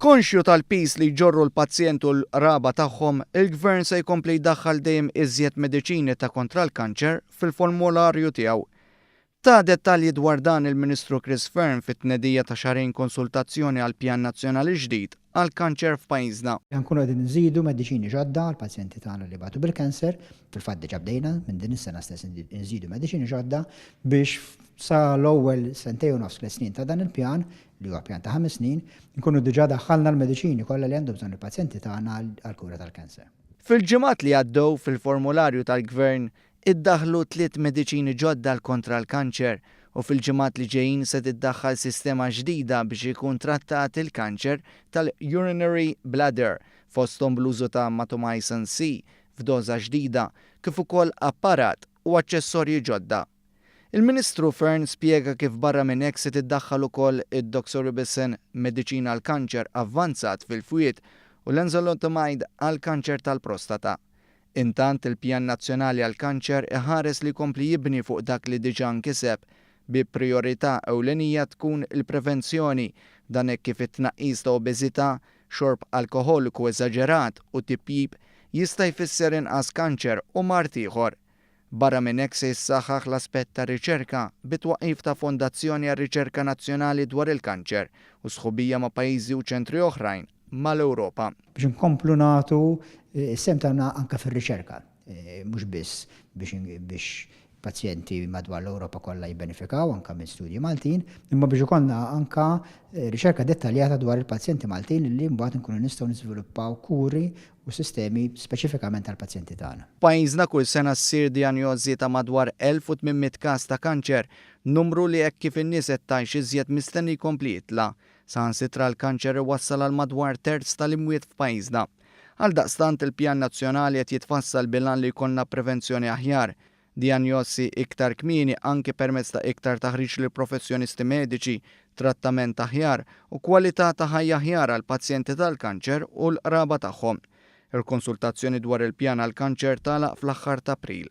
Konxju tal-piż li jġorru l-pazjent u l-qraba tagħhom, il-Gvern se jkompli jdaħħal dejjem iżjed mediċini ta' kontra l-kanċer fil-formularju tiegħu. Ta dettalji dwar dan il-Ministru Chris Fearne fit-tnedija ta' xahrejn konsultazzjoni għal pjan nazzjonali ġdid għall-kanċer f'pajjiżna. Nkunu qegħdin inżidu mediċini ġodda għall-pazjenti tagħna li jbatu bil-cancer, fil-fatt diġà bdejna minn din is-sena stess inżidu mediċini ġodda biex sa l-ewwel sentejn u nofs tliet snin ta' dan il-pjan, li huwa pjan ta' ħames snin, nkunu diġà daħħalna l-mediċini kollha li għandhom bżonn il-pazjenti tagħna għall-kura tal-cancer. Fil-ġimgħat li għaddew fil-formularju tal-Gvern iddaħħlu tliet mediċini ġodda għal kontra l-kanċer u fil-ġimgħat li ġejjin se tiddaħħal sistema ġdida biex ikun trattat il-kanċer tal-urinary bladder fosthom bl-użu ta' Matomycin C f'doża ġdida kif ukoll apparat u aċċessorji ġodda. Il-Ministru Fearne spjega kif barra minn hekk se tiddaħħal ukoll id-doxorubicin, mediċina għall-kanċer avvanzat fil-fwied, u l-enzalutamide għall-kanċer tal-prostata. Intant, il-Pjan Nazzjonali għall-Kanċer iħares li jkompli jibni fuq dak li diġà nkiseb, bi prijorità ewlenija tkun il-prevenzjoni, dan hekk kif it-tnaqqis ta' obeżità, xorb alkoħoliku eżaġerat u tipjip jista' jfisser inqas kanċer u mard ieħor. Barra minn hekk se jissaħħaħ l-aspett tar-riċerka bit-twaqqif ta' Fondazzjoni għar-Riċerka Nazzjonali dwar il-Kanċer u sħubija ma' pajjiżi u ċentri oħrajn mal-Ewropa. Biex inkomplu nagħtu s-sehem tagħna anke fir-riċerka, mhux biss biex pazjenti madwar l-Ewropa kollha jibbenefikaw anke minn studji Maltin, imma biex ikollna anke riċerka dettaljata dwar il-pazjenti Maltin li mbagħad inkunu nistgħu niżviluppaw kuri u sistemi speċifikament għall-pazjenti tagħna. F'pajjiżna kull sena ssir dijanjożi ta' madwar 1,800 każ ta' kanċer, numru li hekk kif in-nies qed tgħix iżjed mistenni jkompli jitla'. Saħansitra l-kanċer iwassal għal madwar terz tal-imwiet f'pajjiżna. Għaldaqstant il-pjan nazzjonali qed jitfassal bil-għan li jkollna prevenzjoni aħjar, Dijanjosi iktar kmieni anki permezz ta' iktar taħriġ lill-professjonisti mediċi, trattament aħjar u kwalità ta' ħajja aħjar għall-pazjenti tal-kanċer u l-qraba tagħhom. Il-konsultazzjoni dwar il-pjan għall-kanċer tagħlaq fl-aħħar t'April.